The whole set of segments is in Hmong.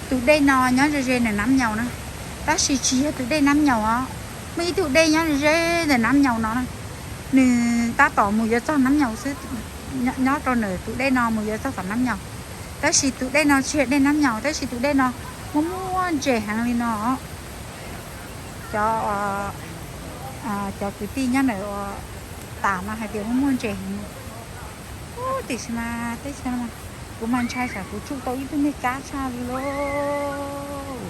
Tus dej no nyob ze ze ntawm Nab Nyaus na, tab sis tsis yog tus dej Nab Nyaus os. Muaj ib tug dej nyob ze ze ntawm Nab Nyaus no na, nws tab tom mus yuav txog Nab Nyaus xwb, nyob rau ntawm tus dej no mus yuav txog tom Nab Nyaus. Tab sis tus dej no tsis yog dej Nab Nyaus, tab sis tus dej no muaj muaj ntses heev li no. Cov, cov kwv tij nyob ntawm ua tas no hais tias muaj muaj ntses heev. Tiam sis mas teb chaws no kuv mas ntshai tsam kuv tsuj tau ib tug niag kab tshaj li lauj.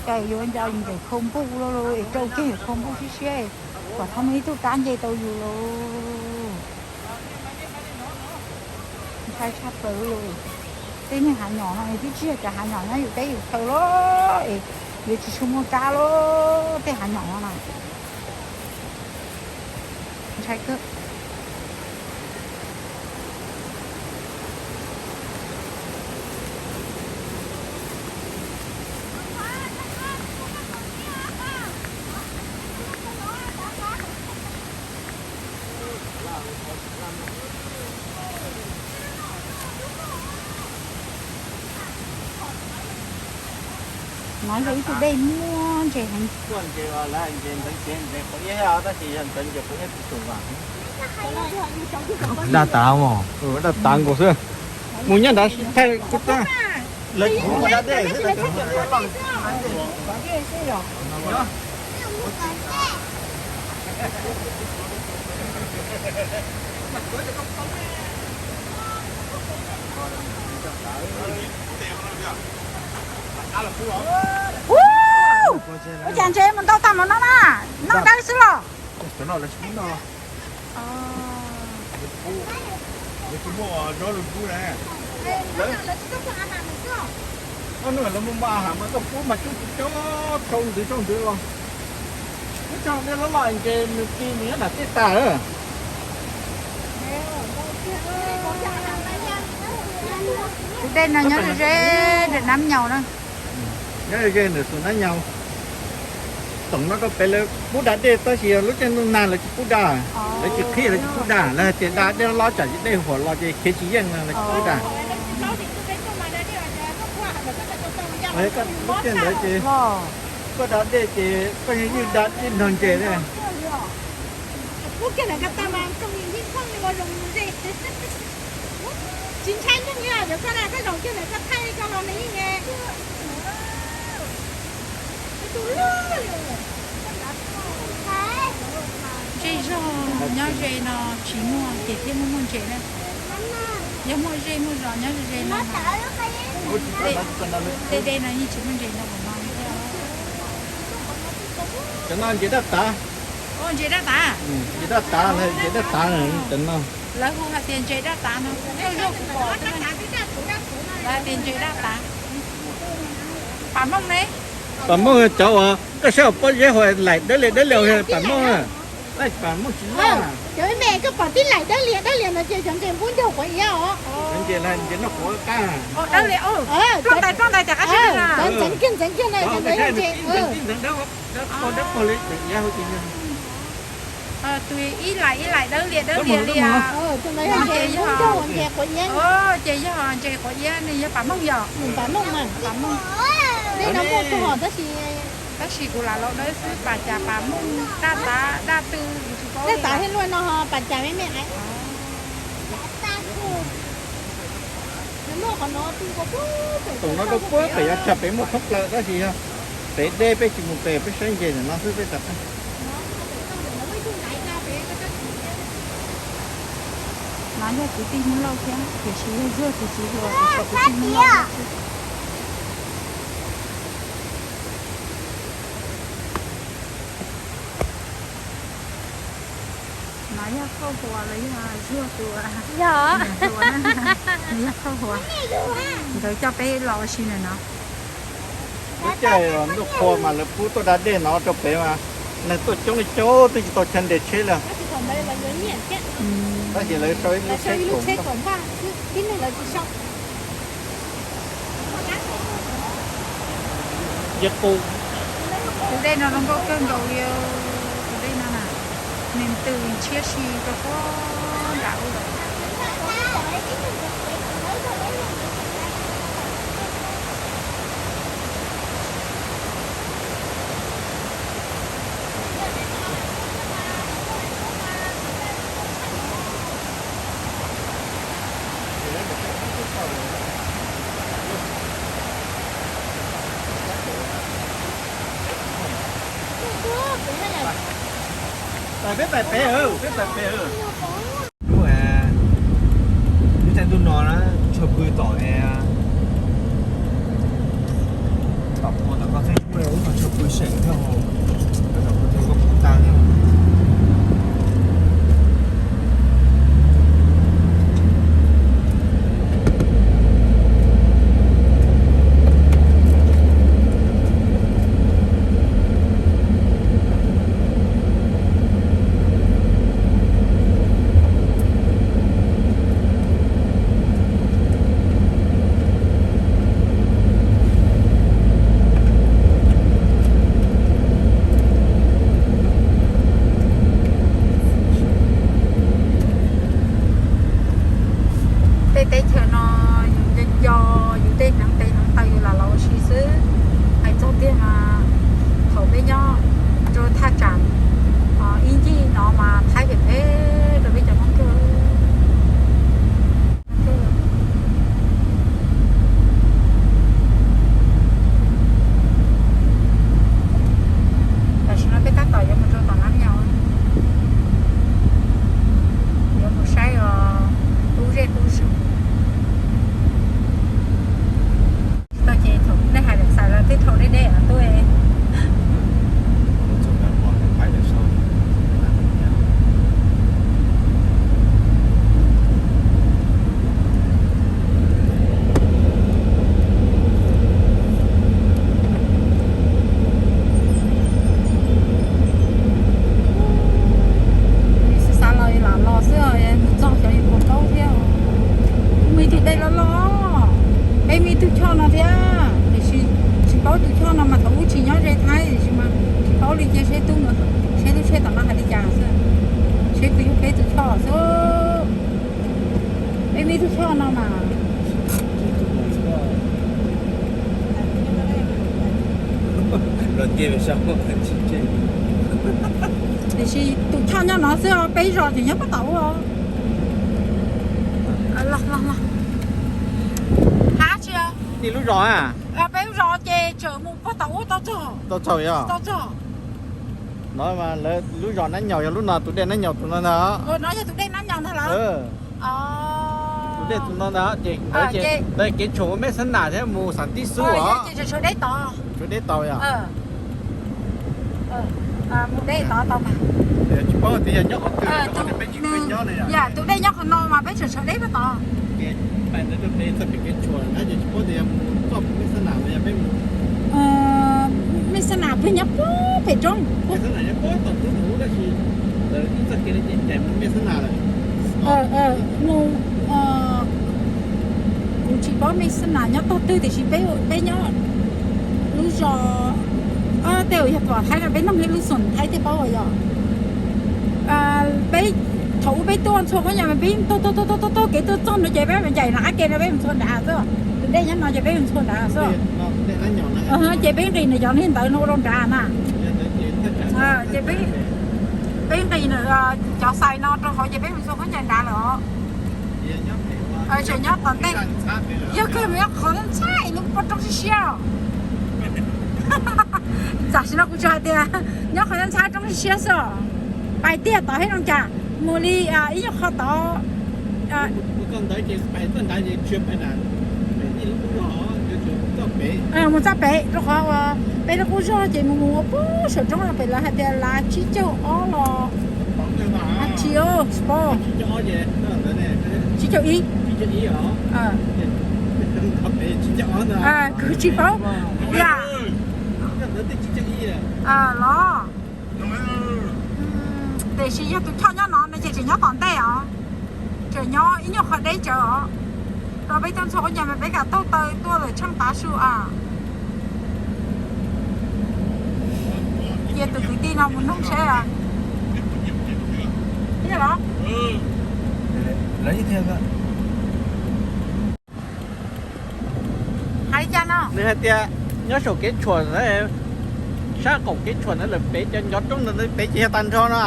Cas yuav nco ncaim khau npuj lauj, es rau kiag khau npuj siab siab, kom thaum muaj ib tug kab nce tau yus lauj. Ntshai tshaj plaws li. Tej niag hav nyom no twb tsis yog cov hav nyom nyob yus teb yus chaw lauj, es yuav tsis tshua muaj kab lauj, tej hav nyom no na. Ntshai kawg. No yog ib tug dej muaj ntses heev. Daj tav os, daj tav nkaus xwb. Mus nyob nrad thaij kuv tab. Lawv tsis muaj dab dej xwb. Ua cas ntses mus ntau tag npaum no na? Noj dawb xwb los? Lawv muaj maj has mas koj pub mas cub cub thau ntwv thau ntwv los. Muab cog dej loj loj nce nws ti mus nyob nram tej tas. Tus dej no nyob ze ze ntawm Nab Nyaus na. Nyob ze ze ntawm tus Nab Nyaus. Toom no rau pem lawv pub da dej tab sis lub caij ntuj nag lawv tsis pub da. Lawv tsis qhib lawv tsis pub da, lawv hais tias da dej loj tsam dej huam los ces khiav tsis yeej no lawv tsis pub da. Lub caij ntawd ces koj da dej ces koj yeej ywj da dej nrog ntses ne. Tsis ntshai nyooj li os, cov koj na koj zaum kiag ntawm koj thaij koj los nws yeej Zej zog nyob ze no tsis muaj ces thiaj muaj muaj ntses na. Yog muaj zej muaj zos nyob ze ze no, tej dej no yeej tsis muaj ntses ntau npaum no li thiab. Cov no ntses daj tav. Ntses daj tav. Ntses daj tav, ntses daj tav cov no. Lawv hu hais tias ntses daj tav no, lawv hais tias ntses daj tav. Pam Mooj ne? Pam Mooj cov uas koj saib pob zeb hauv laim dawb lias dawb lias, Pam Mooj. Pam Mooj tsis loj. Cov me koj pom tib laim dawb lias dawb lias no ces cov ntses npub ncaug quav iab os. Ntses noj quav qab. Dawb lias, ploj ntais ploj ntais cas qab zib na. Ntxeev kiag ntxeev kiag na, cov ntawd yog ntses. Tus ib laim ib laim dawb lias dawb lias li. Ces yog ntses quav iab, nws yog Pam Mooj yom? Pam Mooj. Tab sis kuv lam laus dawb xwb, pas cas Pam Mooj, daj tav, daj tw, kuv tsis paub. Daj tav thiab luaj no ho pas cas me me. Tus no rau puag pem yav tsag pem muaj thoob plaws tab sis yog pem deb peb tsis mus pem peb saib ntses ntawm no xwb peb tau. No yog kwv tij Hmoob Lauj thiab, tiam sis yog zuag tus tsis hluas, tus kwv tij Hmoob Lauj xwb. No yog Khauj Huas los yog Zuag tus, yog, nws yog Khauj Huas, nkawd coj peb los ua si ntawm no. Lub caij ntuj qhua mas lawv pub tuaj da dej no rau pem mas neeg tuaj coob li coob twb tsis tau chaw nres tsheb li. Tab sis lawv sau ib lub tsheb koom. Tus dej no zoo nkauj kawg nkaus li, tus dej no na, nws ntws ntshiab si rau puag nram ub lawm. Peb pais pem, peb pais pem. Lub, lub caij ntuj no na, tshaw pw tom, tom qhov tom koj txeeb ub, lub no tshaw pw seem thiab, tom koj txeeb koj pw tag thiab. Tej teb chaws no yus nco nco yus tej hneev tes hneev taw yus lam los ua si xwb. Hais txog tiag mas thaum peb nyob rau thaj tsam ib ncig no mas Thaib phem phem rau peb cov Hmoob kawg. Tam sim no peb tab tom yuav mus rau tom Nab Nyaus, yuav mus saib os, tub zej tub zos. Tsis tau ces thaum nej hais lawm xav lawm tej thaum deb deb tuaj. Xav los lam los xwb, mus txog xyov yuav puas paub thiab. Muaj ib tug dej loj loj, peb muaj ib tug choj no thiab, tiam sis tsis paub tus choj no mas thaum ub tsis nyob ze Thaib tiam sis mas tsis paub li, cia seb tub no, seb lub tsheb tom no hais li cas xwb, seb twg yog peb tus choj xwb. Peb muaj ib tug choj no mas. Tiam sis tus choj nyob no xwb, peb zos tseem nyob pob tod ub. Hab tsi, nej lub zos a? Peb lub zos ces tseem mus pob tod ub tau txog. Tau txog yog? Tau txog. No mas lawv lub zos Nab Nyaus yog lub no, tus dej Nab Nyaus tus no ntag. No yog tus dej Nab Nyaus ntag lawm. Tus dej tus no ntag ces ntawd ces ntawd kev tshuam ua Meb Xab Nam thiab mus Xam Tib Xub os. Ces tshuav deb tod. Tshuav deb tod yog? Mus deb tod tau mas. Tsis paub tias yog nyob qhov twg, peb tsis nyob li. Yam tus dej nyob qhov no mas peb tseem tshuav deb pob tod. Ces pais ntawd rau pem txoj kev kev tshuam na ces tsis paub tias yog mus txoj Meb Xab Nam los yog peb mus. Meb Xab Nam pem nyob pem roob. Meb Xab Nam nyob pem tom roob ub tab sis ntawd ib txoj kev no ces ncaim mus Meb Xab Nam lawm. Mus, kuv tsis paub Meb Xab Nam nyob tog twg tiam sis peb, peb nyob lub zos, tej zaum yog tom Thaib no peb nug ib lub xum Thaib thiaj paub yog. Peb thaum ub peb tuaj ntxhua khaub ncaws mas peb tuaj tuaj tuaj tuaj tuaj kev tuaj txog no ces peb ncaim nram qab ke no peb mus ntxhua nrad xwb. Tus dej nyob no ces peb mus ntxhua nrad xwb. Ces peb nqis nws cov niag ntawd no ua rau nrad na. Ces peb nqis nws cov xais no rau hauv ces peb mus ntxhua khaub ncaws nrad lawm os. Tseem nyob tom ntej, yog kawg mus nyob qhov ntxhab ntxhab lub pob roob siab siab. Tam sim no kuv tsuas hais tias nyob qhov ntxhab ntxhab roob siab siab xwb os. Pais tiag tod thiab zoo cas, mus li ib nyuag qho tod. Mus txoj ntawd ces pais txoj nrad ces tsis pais nrad, mus txoj pem rau qhov peb lub qub zog ces mus mus ua puag saum roob no pem lawv hais tias lav tsib caug ob los, tsis paub, tsib caug ib. Kuv tsis paub. Yam los tiam sis yog tus choj nyob no no ces tseem nyob tom ntej os, tseem nyob ib nyuag qhov deb tsawv os. Rau peb tuaj ntxhua khaub ncaws mas peb kam taug taw tuaj lawm tsheej tav su a. Cia tus kwv tij no mus noog seb. Lawv ib thiab. Hais li cas no? Nws hais tias nyob saum kev tshuam, sab qaum kev tshuam ntawd lawm pem cov ncov roob ntawd pem ces yog tag nrho no.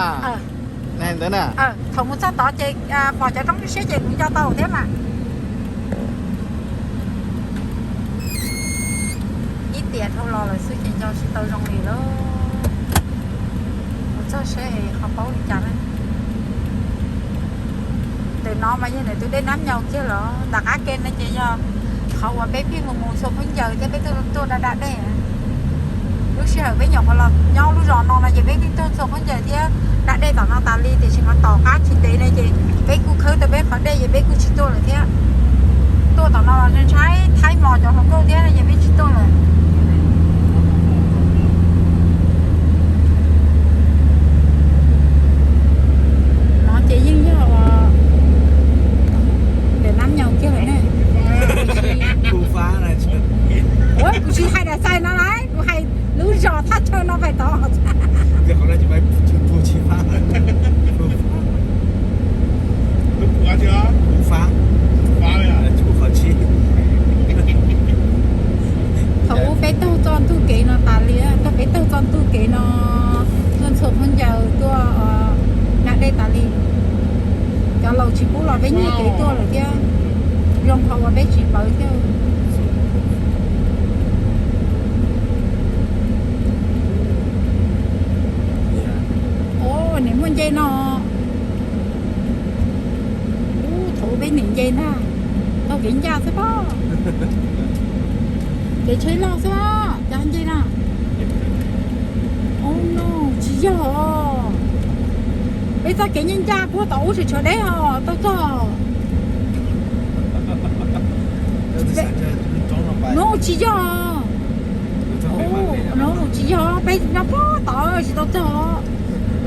Nws hais ntawd na. Thaum mus txog tod ces pom cov roob siab ces kuv nco tau thiab mas. Ib tiam dhau los lawm xwb ces nco tsis tau zoo li lawm. Txog seb qhov paub li cas na. Ntawm no mas yog ntawm tus dej Nab Nyaus kiag los ntawm qab ke no ces yog qhov uas peb pheej mus mus txhua khaub ncaws thiab peb tuaj tuaj da da dej. Lub sij hawm peb nyuam qhuav los nyob lub zos no no ces peb pheej tuaj txhua khaub ncaws thiab da dej tom no tas li, tiam sis mas tom qab tsis ntev no ces peb kuj khawb tau peb qhov dej ces peb kuj tsis tuaj lawm thiab. Tuaj tom no los ntshai Thaib mos cov hluas nkauj thiab no ces peb tsis tuaj lawm. No ces yeej yog ntawm Nab Nyaus kiag lawm ne. Ua kuv tsis hais daim xais no lauj, kuv hais lub zos thaj chaw no pem tod. Thaum ub peb taug txoj ntug kev no tas li, thaum peb taug txoj ntug kev no, tuaj txhua khaub ncaws tuaj da dej tas li. Cov laus tsis pub los peb nyiag kev tuaj lawm thiab, zoo qhov uas peb tsis pawv thiab. Ub, nim muaj nce no. Ub, thaum ub peb nim nce ntag, taug kev ncaj xwb pob. Kev tsheb loj xwb, cov nce no. Ub no, tsis yog. Peb txoj kev ncaj ncaj puag tom ub tseem tshuav deb os, tau txog. No tsis yog. No tsis yog, peb nyob puag tod tsis tau txog.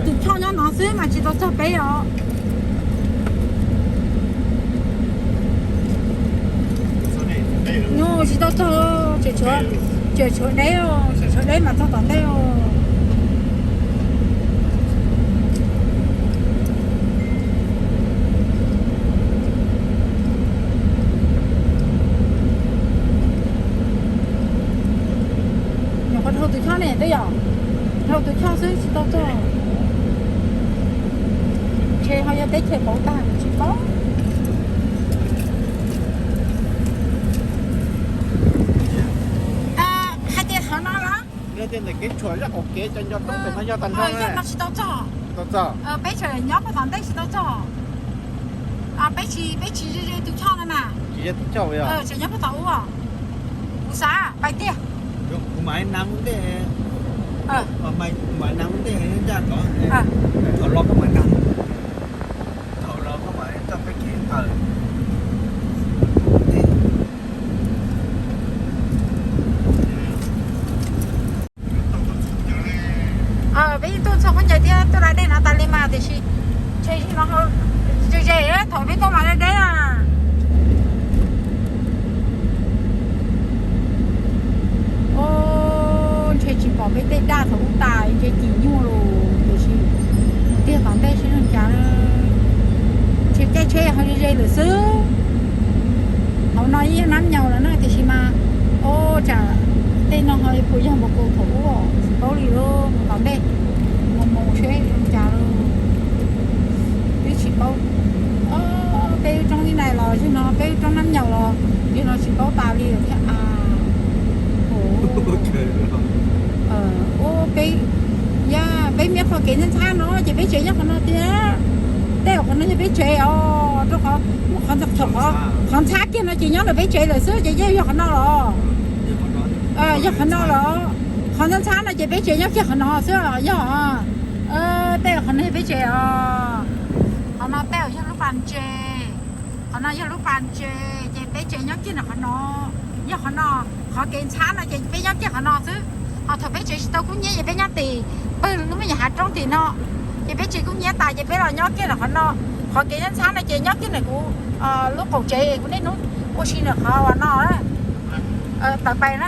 Tus choj nyob no xwb mas tsis tau txog peb os. No tsis tau txog, tseem tshuav deb, tseem tshuav deb mas txog tom ntej os. Nyuam qhuav dhau tus choj ne twb yog, dhau tus choj xwb tsis tau txog. Ntshe ho yog teb chaws pauv tag kuv tsis paub. Hais tias qhov no los? Yog tias ntawm kev tshuam zaj qaum kev cov nco roob pem no yog tag nrho, yog no tsis tau txog. Tau txog. Peb tseem nyob puag tom ntej tsis tau txog. Peb tsis, peb tsis ze ze tus choj no na. Tsis ze tus choj yog. Tseem nyob puag tom ub. Kuv xav pais tiag. Kuv mam na ntej. Kuv mam na ntej ncaj tod. Thaum los koj mam na. Thaum los koj mam coj peb kev tawm. Peb yeej tuaj txog khaub ncaws thiab tuaj da dej no tas li mas tiam sis ntshe no ze ze thaum peb tuaj mas deb deb na. Ntshe tsis pom peb tej daj thaum ub tas ntshe cim nyuaj lawm tiam sis mus tiag tom ntej seb zoo cas. Ntshe caij tsheb ho ze ze lawm xwb. Hauv no yeej yog Nab Nyaus lawm na tiam sis mas, o, tsam tej no ho puas yog npaum nkaus thaum ub tsis paub li, mus tom ntej mus mus seb zoo cas. Twb tsis paub. Peb lub roob li na los yog no, peb lub roob Nab Nyaus los yog no tsis paub tas li thiab. Ua peb, yog peb miab qhov kev ntxhab ntxhab no ces peb tsev nyob qhov no tiag. Tej qhov no yog peb tsev os, rau qhov muaj qhov ntxhab kiag no ces nyob ntawm peb tsev lawm xwb ces yeej yog qhov no los. Yog qhov no los, qhov ntxhab ntxhab no ces peb tsev nyob kiag qhov no xwb yog. Tej qhov no yog peb tsev os. Qhov no tej yog lub pas ntses. Qhov no yog lub pas ntses ces peb tsev nyob kiag ntawm qhov no. Yog qhov no, qhov kev ntxhab no ces peb nyob kiag qhov no xwb. Ho thaum peb tsev tsis tau kub hnyiab ces peb nyob tim pawg lub me nyuam hav roob tim no. Ces peb tsev kub hnyiab tas ces peb los nyob kiag ntawm qhov no. Qhov kev ntxhab ntxhab no ces nyob kiag ntawm kuv lub qaum tsev, kuv niaj hnub ua si ntawm qhov uas no. Tawm pais na.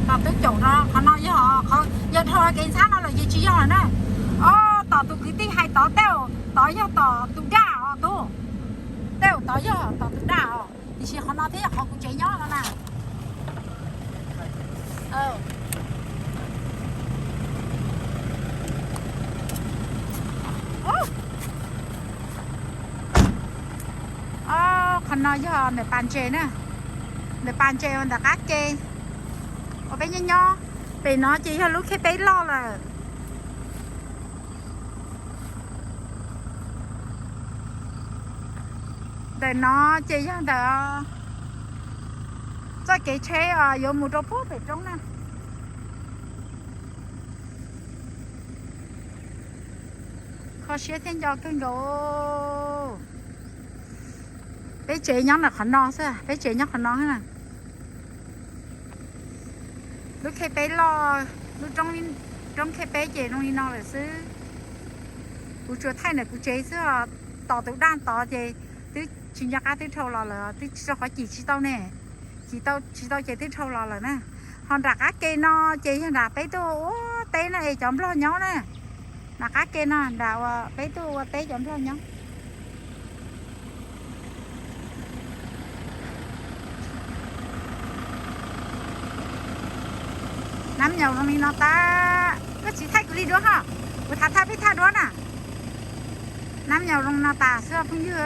Tom twb caum no, qhov no yog, yog dhau kev ntxhab no lawm ces tsis yog lawm na. Os, tom tus kwv tij hais tod tej, tod yog tom tus daj os tub. Tej tod yog tom tus daj os, tiam sis qhov no thiaj yog qhov kuv tsev nyob no na. Os, qhov no yog ntawm pas ntses na. Ntawm pas ntses uas ntawm qab ke uas peb nyob nyob, pem no ces yog lub khej peb loj lawm. Ntawm no ces yog ntawm txoj kev tsheb yuav mus rau puag pem roob na. Kho siab thiab nco kawg nkaus. Peb tsev nyob ntawm qhov no xwb, peb tsev nyob qhov no na. Lub khej peb loj, lub roob khej peb ces zoo li no lawm xwb. Kuv tsuas thaij ntawm kuv tsev xwb, tos tus daj tod ces twb tsis nco qab twb dhau los lawm, twb tsis tau qhov cim tsis tau ne. Cim tau tsis tau ces twb dhau los lawm na. Ho nram qab ke no ces yog nram peb tuaj ua teb no es cov nplog nyob na. Nram qab ke no nram uas peb tuaj ua teb cov nplog nyob. Nab nyaum zoo li no tas, koj tsis thaij kuv li duab ho, kuv thav thaj peb thaj duab na. Nab nyaum zoo no tas xwb phooj ywg.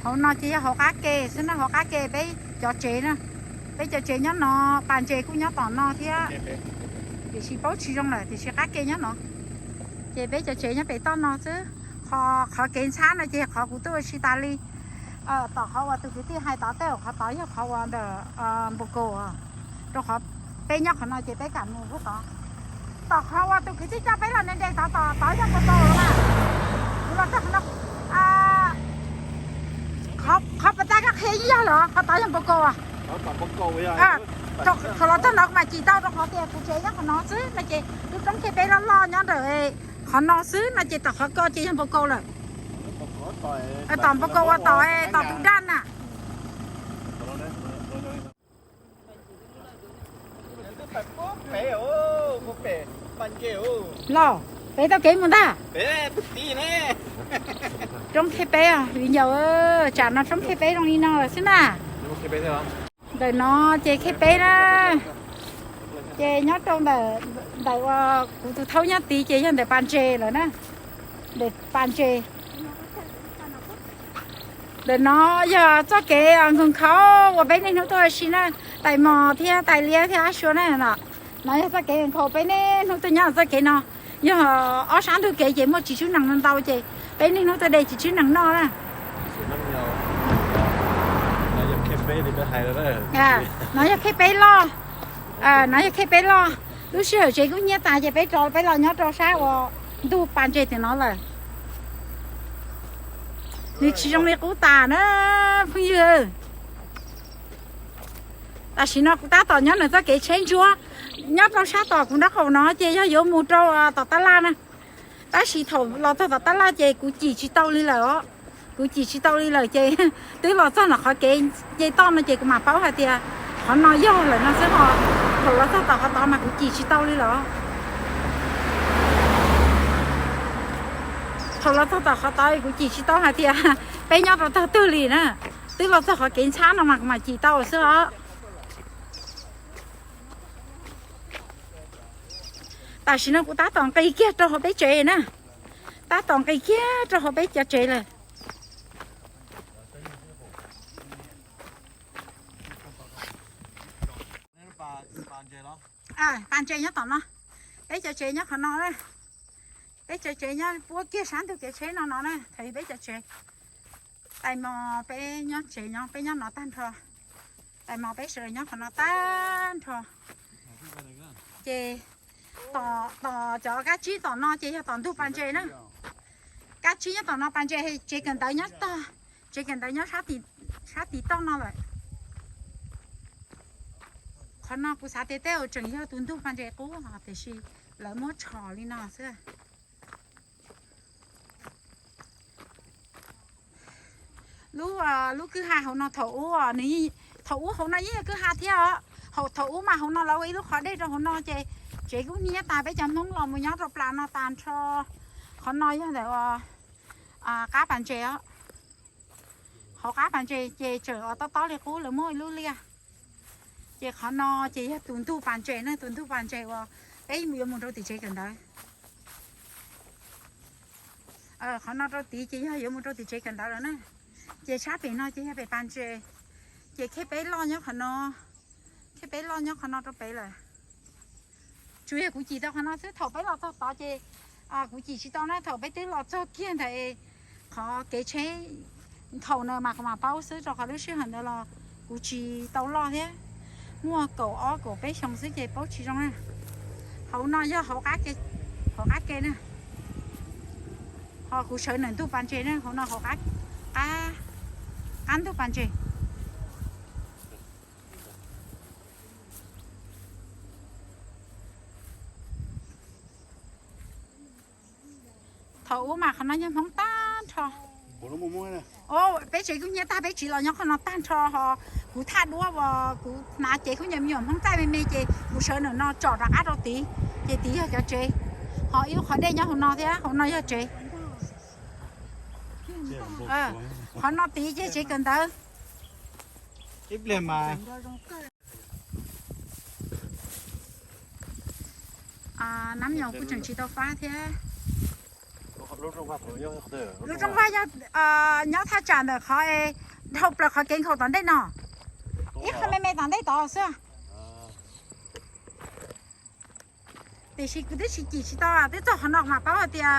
Hauv no ces yog hauv qab ke xwb na, hauv qab ke peb cov tsev na. Peb cov tsev nyob no, pas ntses kuj nyob tom no thiab. Tiam sis paub tsis zoo lawm, tiam sis qab ke nyob no. Ces peb cov tsev nyob pem toj no xwb. Qhov, qhov kev ntxhab no ces qhov kuv tuaj ua si tas li. Tom qhov uas tus kwv tij hais tod tej, qhov tod yog qhov uas ntawm Npau Kaus, rau qhov peb nyob qhov no ces peb kam mus lub tod. Tom qhov uas tus kwv tij coj peb los nte nte tod, tod yog Npau Kaus los mas. Kuv los txog qhov no, qhov pas tag koj qhia yog los qhov tod yog Npau Kaus. Thaum los txog no kuv mam cim tau rau qhov tias kuv tsev nyob qhov no xwb no ces lub roob khej peb loj loj nyob ntawm qhov no xwb no ces tom qhov ko ces yog Npau Kaus lawm. Tom Npau Kaus uas tom, tom tus daj na. Los, peb taug kev mus ntag. Roob khej peb, viv ncaus, tsam no roob khej peb zoo li no lawm xwb na. Ntawm no ces khej peb na, ces nyob rau ntawm, ntawm uas kuv tus thaub nyob tid ces yog ntawm pas ntses lawm na. Ntawm pas ntses. Ntawm no yog txoj kev nkaus nkhaus uas peb niaj hnub tuaj ua si na, tais mos thiab tais liab thiab ab suav na. No yog txoj kev nkaus nkhaus peb niaj hnub tuaj nyob txoj kev no. Yog ob sab ntug kev ces muaj txiv tswb nees ntau ces peb niaj hnub tuaj de txiv tswb nees noj na. No yog khej peb loj, no yog khej peb loj. Lub sij hawm tsev kub hnyiab tas ces peb rov peb los nyob rau sab uas ntug pas ntses tim no lawm. Nws tsis zoo li qub tas na phooj ywg. Tam sim no kuv tab tom nyob nws txoj kev tsheb ntsuab, nyob rau sab tom kuv nraub qaum no ces yog yuav mus rau tom tab laj na. Tab sis thaum los txog tom tab laj ces kuv cim tsis tau li lawm os. Kuv cim tsis tau li lawm ces twb los txog ntawm qhov kev nce toj no ces kuv mam paub hais tias qhov no yog lawm no xwb ho. Thaum los txog tom qhov tod mas kuv cim tsis tau li lawm. Thaum los txog tom qhov tod kuv cim tsis tau hais tias peb nyob rau tog twg li na. Twb los txog qhov kev ntxhab no mas kuv mam cim tau xwb os. Tam sim no kuv tab tom nqis kiag rau hauv peb tsev na. Tab tom nqis kiag rau hauv peb cov tsev lawm. Pas ntses nyob tom no. Peb cov tsev nyob qhov no na. Peb cov tsev nyob puab kiag sab ntug kev tsheb no no na, thaum peb cov tsev. Tais mos peb nyob tsev nyob, peb nyob no tag nrho. Tais mos peb sawv daws nyob qhov no tag nrho. Ces tom, tom cov kab tsib tom no ces yog tom ntug pas ntses na. Kab tsib nyob tom no, pas ntses, tsev kawm ntawv nyob tog, tsev kawm ntawv nyob sab tim toj no lawm. Qhov no kuv xav tias tej zaum tseem yog tus ntug pas ntses qub tiam sis lawv muab tshos li no xwb. Lub, lub kwj ha hauv no thaum ub, thaum ub hauv no yeej yog kwj ha thiab os. Thaum ub mas hauv no lawv ua ib lub qhov dej rau hauv no ces tsev kub hnyiab tas peb cov Hmoob los mus nyob rau plas no tas nrho. Qhov no yog ntawm qab pas ntses os. Hauv qab pas ntses ces tseem ua tob tob li qub lawv muab ib lub liaj. Ces qhov no ces yog tus ntug pas ntses na, tus ntug pas ntses uas peb yuav mus rau tim tsev kawm ntawv. Qhov no rau tid ces yog yuav mus rau tim tsev kawm ntawv lawm na. Ces sab pem no ces yog pem pas ntses. Ces khej peb loj nyob qhov no, khej peb loj nyob qhov no rau pem lawm. Tsuas yog kuv cim tau qhov no xwb, thaum peb los txog tod ces kuv cim tsis tau na, thaum peb twb los txog kiag ntawm qhov kev tsheb nkhaus na mas kuv mam paub xwb, rau qhov lub sij hawm ntawd los kuv tsis tau loj thiab, muaj kaum ob kaum peb xyoo xwb ces paub tsis zoo na. Hauv no yog hauv qab ke na, ho kuv sawv ntawm ntug pas ntses na, hauv no hauv qab ntug pas ntses. Thaum ub mas qhov no yog Hmoob tag nrho. Peb tsev kub hnyiab tag peb tsiv los nyob qhov no tag nrho ho kuv thaj duab uas kuv hnav cev kub nyuam me nyuam Hmoob txaij me me ces kuv sawv ntawm no tsom rov qab rau tid, ces tid yog cov tsev. Ho ib lub qhov dej nyob hauv no thiab, hauv no yog tsev. Qhov no tid ces tsev kawm ntawv. Nab nyoos kuj tseem tsis tau fab thiab. Lub rooj vag yog nyob thaj tsam ntawm qhov dhau plaws qhov kev nkhaus tom ntej no, ib qho me me tom ntej tod xwb. Tiam sis kuv twb tsis cim tsis tau, twb txog qhov no mas paub hais tias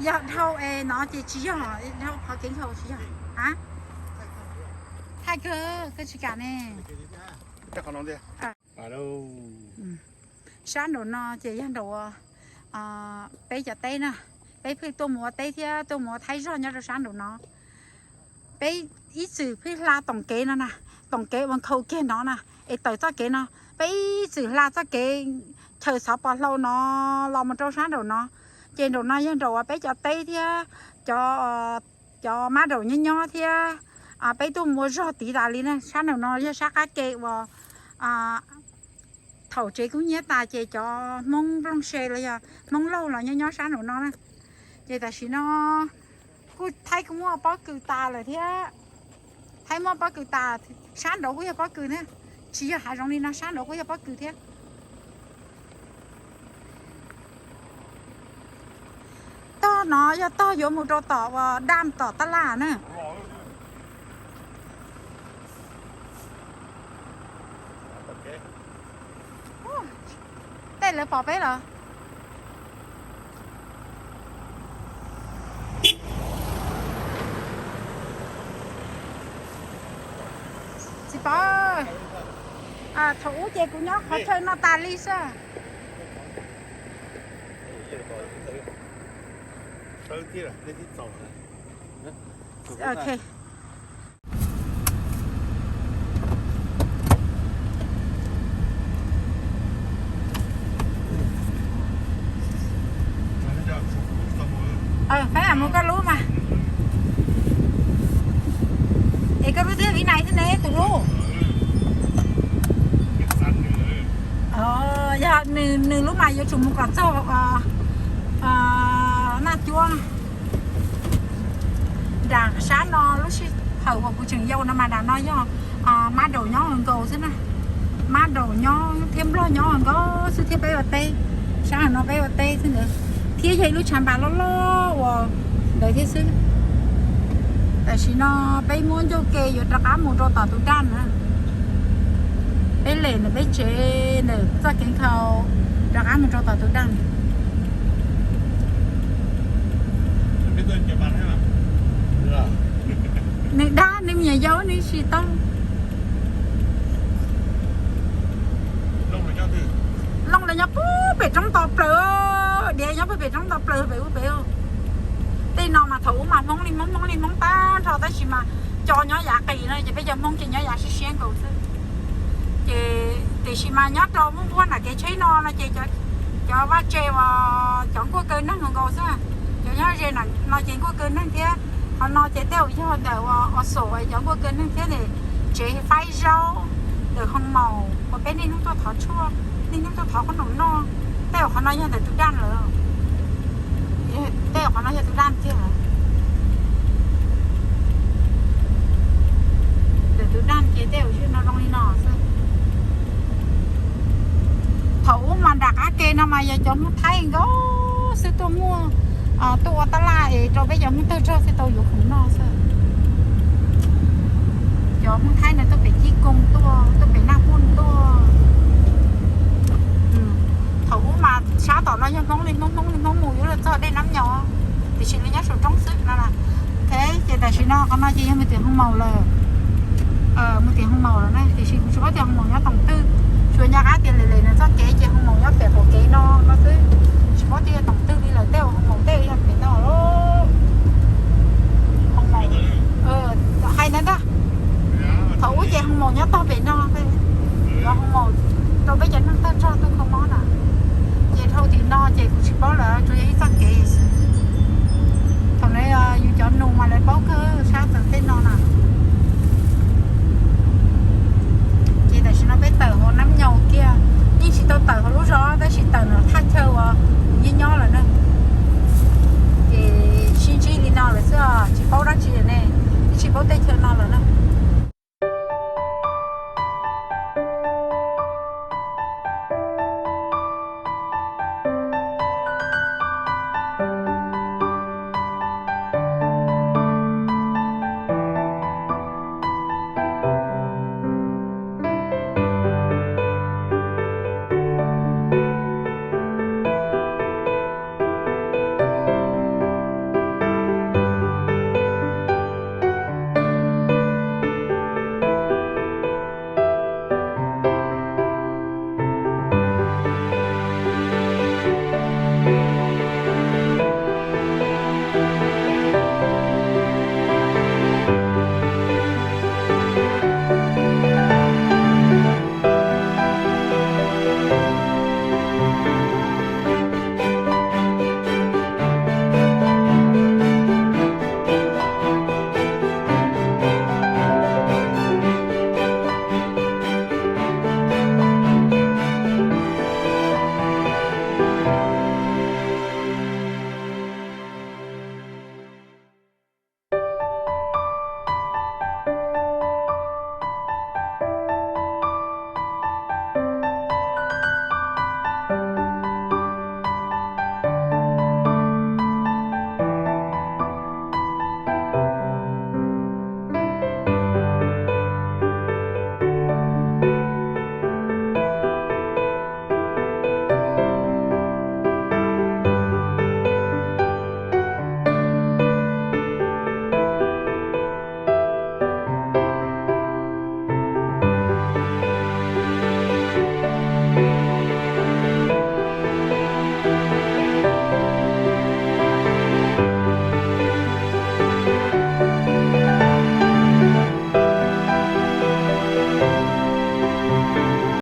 yog dhau es no ces tsis yog, dhau qhov kev nkhaus tsis yog. A, thaij kawg, koj tsis kam ne. Sab nraum no ces yog nraum peb cov teb na, peb pheej tuaj mus ua teb thiab tuaj mus ua thaib zog nyob rau sab nraum no. Peb ib txwm pheej hla toom kev no na, toom kev uas nkhaus kiag no na, es tawm txoj kev no, peb ib txwm hla txoj kev chaw xov pos hlau no los mus rau sab nraum no. Ces nraum no yog nraum uas peb cov teb thiab cov, cov mab daum nyob nyob thiab, peb tuaj mus ua zog tid tas li na. Sab nraum no yog sab qab ke uas thaum tsev kub hnyiab tas ces cov Hmoob nplooj se los yog Hmoob laug los nyob nyob sab nraum no na. Ces tam sim no kuj thaib kuj muaj pob kws tas lawm thiab. Thaib muaj pob kws tas, sab nraud kuj yog pob kws thiab. Tsis yog hav zoov li no, sab nraud kuj yog pob kws thiab. Tog no yog tog yuav mus rau tom uas dam tom tab laj na. Tej lawv pom peb los? Tsis pom. Thaum ub ces kuv nyob qhov chaw no tas li xwb. Peb mus koj lub mas. Es koj lub twb vib nais xwb ne, tus lub. Yog nws lub mas yuav tsum mus kom txog Naj Cuab na. Nram sab no lub sij hawm uas kuv tseem yau no mas nram no yog mab daum nyob nkaus xwb na. Mab daum nyob thiab nplog nyob nkaus xwb thiab peb ua teb. Sab no peb ua teb xwb ntawd, thiab yog ib lub tshav npas loj loj uas ntawd thiab xwb. Tam sim no peb muab ncauj ke yuav rov qab mus rau tom tus daj na. Peb lem ntawm peb tsev ntawm txoj kev nkhaus rov qab mus rau tom tus daj. Nws dab, nws me nyuam yaus nws tsis tau. Looj lawv nyob puag pem roob tod plaws, diav nyob puag pem roob tod plaws pem ub pem. Tej no mas thaum ub mas Hmoob li Hmoob, Hmoob li Hmoob tag nrho tab sis mas cov nyob yav qis no ces peb cov Hmoob ces nyob yav siab siab nkaus xwb. Ces tiam sis mas nyob rau muaj npuab nram kev tsheb no no ces cov vaj tse uas cov nkuaj kaw neeg nkaus xwb. Cov nyob ze no ces nkuaj kaw neeg thiab. Qhov no ces tej zaum yog ntawm uas xom cov nkuaj kaw neeg thiab ntawm tsev faib zaub, ntawm hoo maum uas peb niaj hnub tuaj thov tshuaj, niaj hnub tuaj thov qhob noom noj. Tej zaum qhov no yog ntawm tus daj lawm. Tej zaum qhov no yog tus daj tiag. Ntawm tus daj ces tej zaum yog no zoo li no xwb. Thaum ub mas nram qab ke no mas yog cov Hmoob Thaib nkaus xwb tuaj muaj Tuaj ua tab laj es rau peb cov Hmoob tawg rog thiaj tau yuav khoom noj xwb. Cov Hmoob Thaib no tuaj pem Cib Koog tuaj, tuaj pem Naj Puj tuaj. Thaum ub mas sab tom no yog Hmoob li Hmoob, Hmoob li Hmoob mus yuav luag txog dej Nab Nyos, tiam sis lawv nyob saum roob xwb no. Ok, ces tam sim no qhov no ces yog Maiv Tiam Hoo Maus lawm. Maiv Tiam Hoo Maus lawm na, tiam sis kuv tsis paub tias Hoo Maus nyob tom twg. Tsuas nco qab tias Lem Lem nws txoj kev ces Hoo Maus nyob pem qaum kev no no.